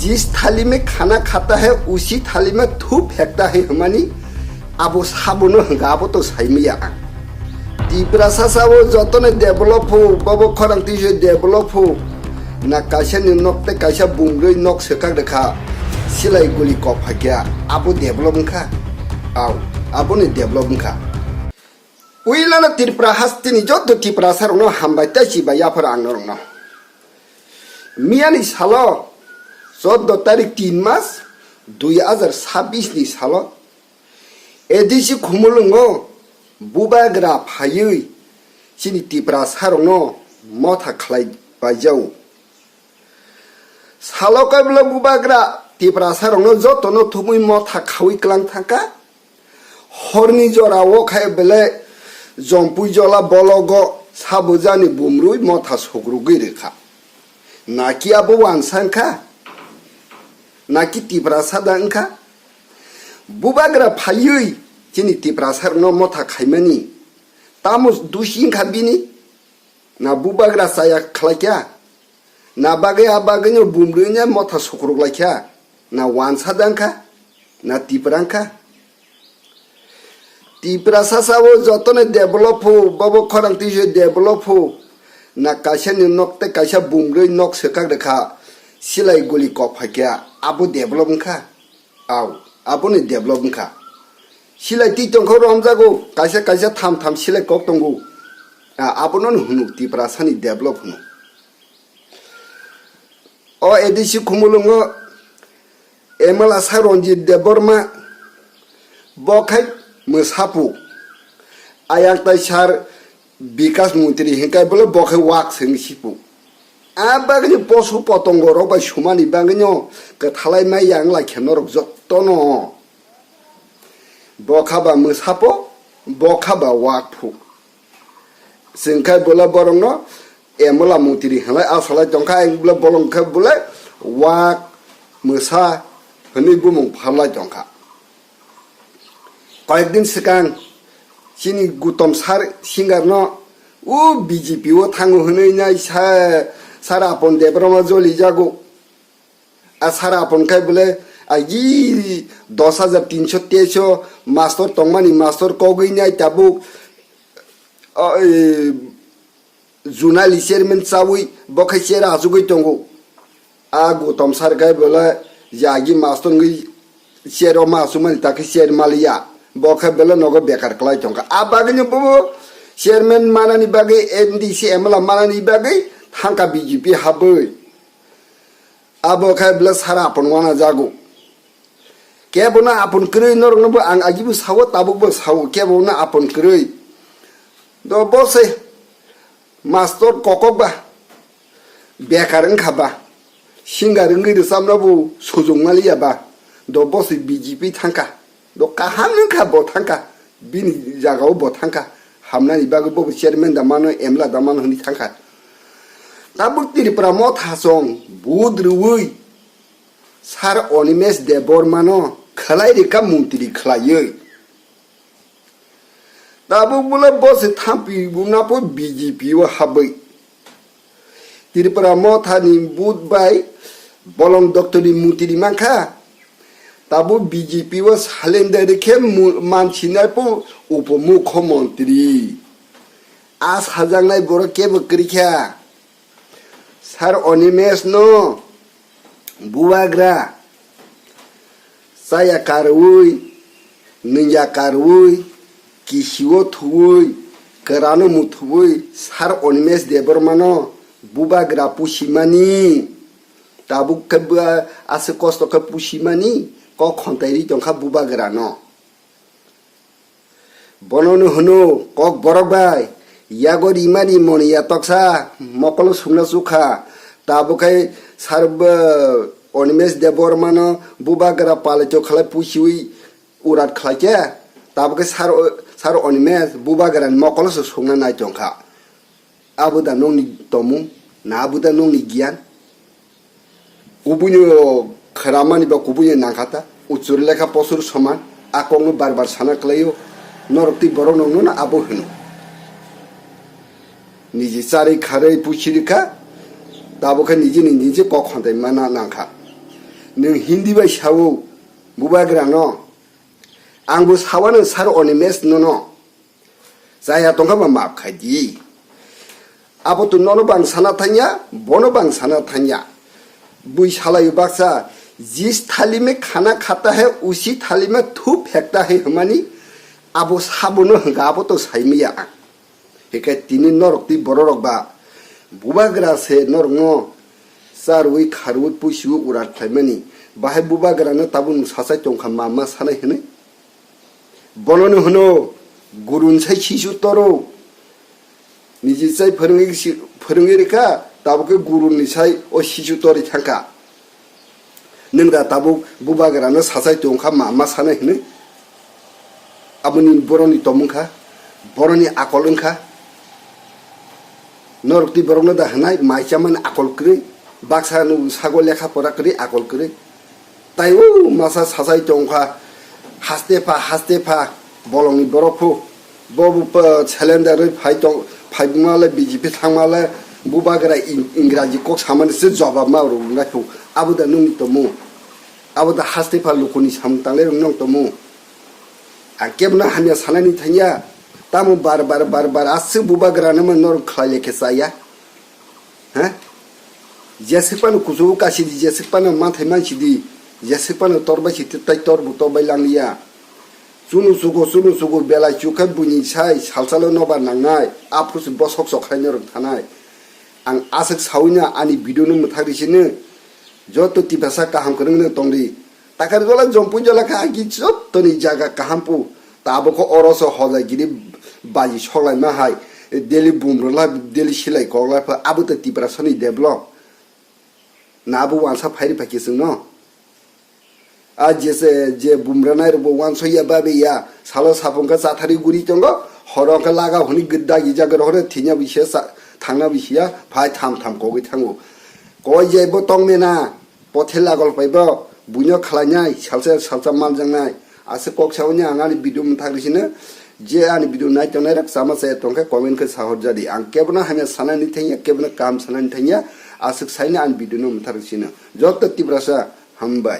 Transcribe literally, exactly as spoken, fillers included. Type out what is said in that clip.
Jis thali mein khana khata hai, usi thali mein thu phekta hai hwnmani abo sabono hwnkha, abo to saimaya ang. Tiprasa sabo jotono develop phu, bobo khorang twi se develop phu. Na kaisa ni nok tei kaisa bumrwi nok swkak rwkha, silai guli kok phaikya, abo develop wngkha? Au, abo ni develop wngkha. Uilano Tripura hasteni joto Tiprasa rokno hambai tei chibai yaphar ang norokno. Miyani salo, chordo tarik tin mas dui hazar sabis ni salo, A D C Khumulwngo bubagra phaiwi chini Tiprasa rokno motha khlai paijao. Salo kaibwla bubagra Tiprasa rokno jotono thumwi motha khawi klang thangkha. Horni jora o khai belai jompui jola bologo sabujani bumrwi motha sukrugwi rwkha. Naki abo wansa wngkha? Naki Tiprasa da wngkha? Bubagra phaiwi chini Tiprasa rokno motha khaimani tamo dusi wngkha bini? Na bubagra chaya khlaikha? Na bagwi a bagwino bumrwino motha sukruk laikha? Na wansa da wngkha? Na Tipra wngkha? Tiprasa sabo jotono develop phu, bobo khorang twi se develop phu. Na kaisa ni nok tei kaisa bumrwi nok swkak rwkha, silai guli kok phaikha, abo develop wngkha? Au, aboni develop wngkha. Silai twi tongkha romjago, kaisa kaisa tham tham silai kok tongo. A, abono hwnwi Tiprasani develop hwno. O A D C Khumulwngo M L A sa Ranjit Debbarma, bo khai mwsapu. Ayang tai sar Bikas Montri hinkai bole bo khai wak seng sipu. A bagwino posu potongo rok bai sumani bagwino kwthalai mai yang lai khe norok jotono. Bo kha ba mwsapo, bo kha ba wakphu. Chwng khai bole borokno M L A Montri hinlai asalai tongkha, ang bole bolong khe bole wak mwsa hwnwi bumung pharlai tongkha. Koyekdin swkang chini Gutom sar singer no o B J P o thango hwnwi nai sa-, sar Apon Debbarma joli jago. A sar Apon khai bole agi dos hajar tinso teso mastor tongmani mastor kogwi nai tabuk, o, e, Junali chairman chawi bo khai chair achugwi tongo. A Gutom sar khai bole jagi mastor wngwi chair o ma achumani ta khe chair maliya. Bo khai bole nogo bekar kwlai tongkha. A bagwino bo chairman manani bagwi M D C M L A manani bagwi thangkha B J P habwi. Abo khai bole sara Apon wana jago. Kebono Apon kwrwi norokno bo ang agibo sao, tabukbo sao, kebono Apon kwrwi. Do bo se mastor kokok ba, bekar wngkha ba, singer wngwi rwchabna bo sujung maliya ba, do bo se B J P thangkha. Do kaham wngkha bo thangkha, bini jagao bo thangkha, hamnani bagwi bo chairman da mano, M L A da mano hwnwi thangkha. Tabuk Tripura Motha chwng vote rwui Sir Animesh Debbarma no khlai rikha montri khlaiwi. Tabuk bole bo se thampi bumna po B J P o habwi. Tripura Motha ni vote bai bolong doctor ni montri mankha. Tabuk B J P o salendari khe mu-, mansinai po upomukho montri. A sajaknai borok kebo kwrwi kha. Sir Animesh no bubagra chaya karwi, nungya karwi, kisio thuwi, kwrano muthubwi Sir Animesh Debbarma no bubagra pusimani. Tabuk khe bua aswk kosto khe pusimani, kok khontai ri tongkha bubagra no. Bono no hwno kok borok bai, yago rimani moni ya toksa mokolo sungna chukha. Tabuk khai Sir, uh, Animesh Debbarma no bubagra palaito khlai pusiwi urat khlai khe. Tabuk khai Sir, Sir Animesh bubagra ni mokolo se sungna nai tongkha. Abo da nokni tomung, na abo da nokni giyan? Kubuino khramani ba kubuino nangkha ta, uchur lekha posur soman, a kokno bar bar sana kwlaio, norok twi borok nokno no abo hwno. Niji charwi kharwi pusi rikha, tabukhe nijini niji kok khonthai mana nangkha. Nwng Hindi bai sao, bubagra no. Ang bo sao nwng sir Animesh no no. Chaya tongkha ba maaf khai di. Abo to nono bang sana thangya, bono bang sana thangya. Bui salayo baksa, "Jis thali mein khana khata hai, usi thali mein thu phekta hai," hwnmani, abo sabono hwnkha, abo to saimaya ang. Hinkhe tini norok twi bororok ba bubagra se norokno charwi kharwi puisiwi urat khlaimani. Bahai bubagrano tabuk nwng sachai tongkha ma ma sanai hwnwi. Bonono hwno gurun sai sisu toro. Niji chai phwrwngwi si-, phwrwngwi rwkha, tabuk khe gurunni sai o sisu torwi thangkha. Nwng da tabuk bubagrano sachai tongkha ma ma sanai hwnwi. Aboni boroni tomung kha, boroni akol wngkha. Norok twi borokno da hwnai mai chamani akol kwrwi, baksa no sago lekha pora kwrwi akol kwrwi. Tai o masa sachai tongkha, haste pha, haste pha, bolongni borok phu. Bo bo pa-, cylinder rwi phai tong, phai male B J P thang male, bubagra in-, Ingraji kok samani se jobab ma rw nai phu. Abo da nungni tomung. Abo da haste pha lukuni samung tanglai rok nong tomung. Ang kebno hamya sanani thangya. Tamo bar bar bar bar aswk bubagrano man norok khlai lekhe chaya. Ha? Jeswk phano kuchugo kasidi, jeswk phano manthai mansidi, jeswk phano torbai sidi, tai torbo torbai langliya. Chunu chugo, chunu chugo, belai chukhe buini sai, salsalo nobar nangnai, aphuru se bosok sok khlai norok thanai. Ang aswk saui no ani video no mwthak ri sino, joto Tiprasa kaham kwrwng no tongdi. Takar jola jompui jola kha agi jottoni jaga kaham pu. Tabuk khe oro se hojai giri baji soklaima hai. Daily bumrwla, daily silai koklai pha. Abo to Tiprasani develop. Na abo wansa phairi phaikhe chwngno. A je se, je bumrwnairokbo wansoya babeya. Salo sapung khe chathari guri tongo. Horo khe laga hwnwi dagi jaga rohoro thwinya bisi sa, thangna bisi ya. Phai tham tham kogwi thango. Koi jaibo tongmena. Pothela golpai bo buino khlainai, salsa salsa maljaknai. Aswk kok saui ang ani video mwthak ri sino, je ani video nai tongnai rok chama chaya tongkhe comment khe sahor jadi. Ang kebono hamya sanani thangya, kebono kaham sanani thangya, aswk saino ani video no mwthak ri sino. Joto Tiprasa hambai.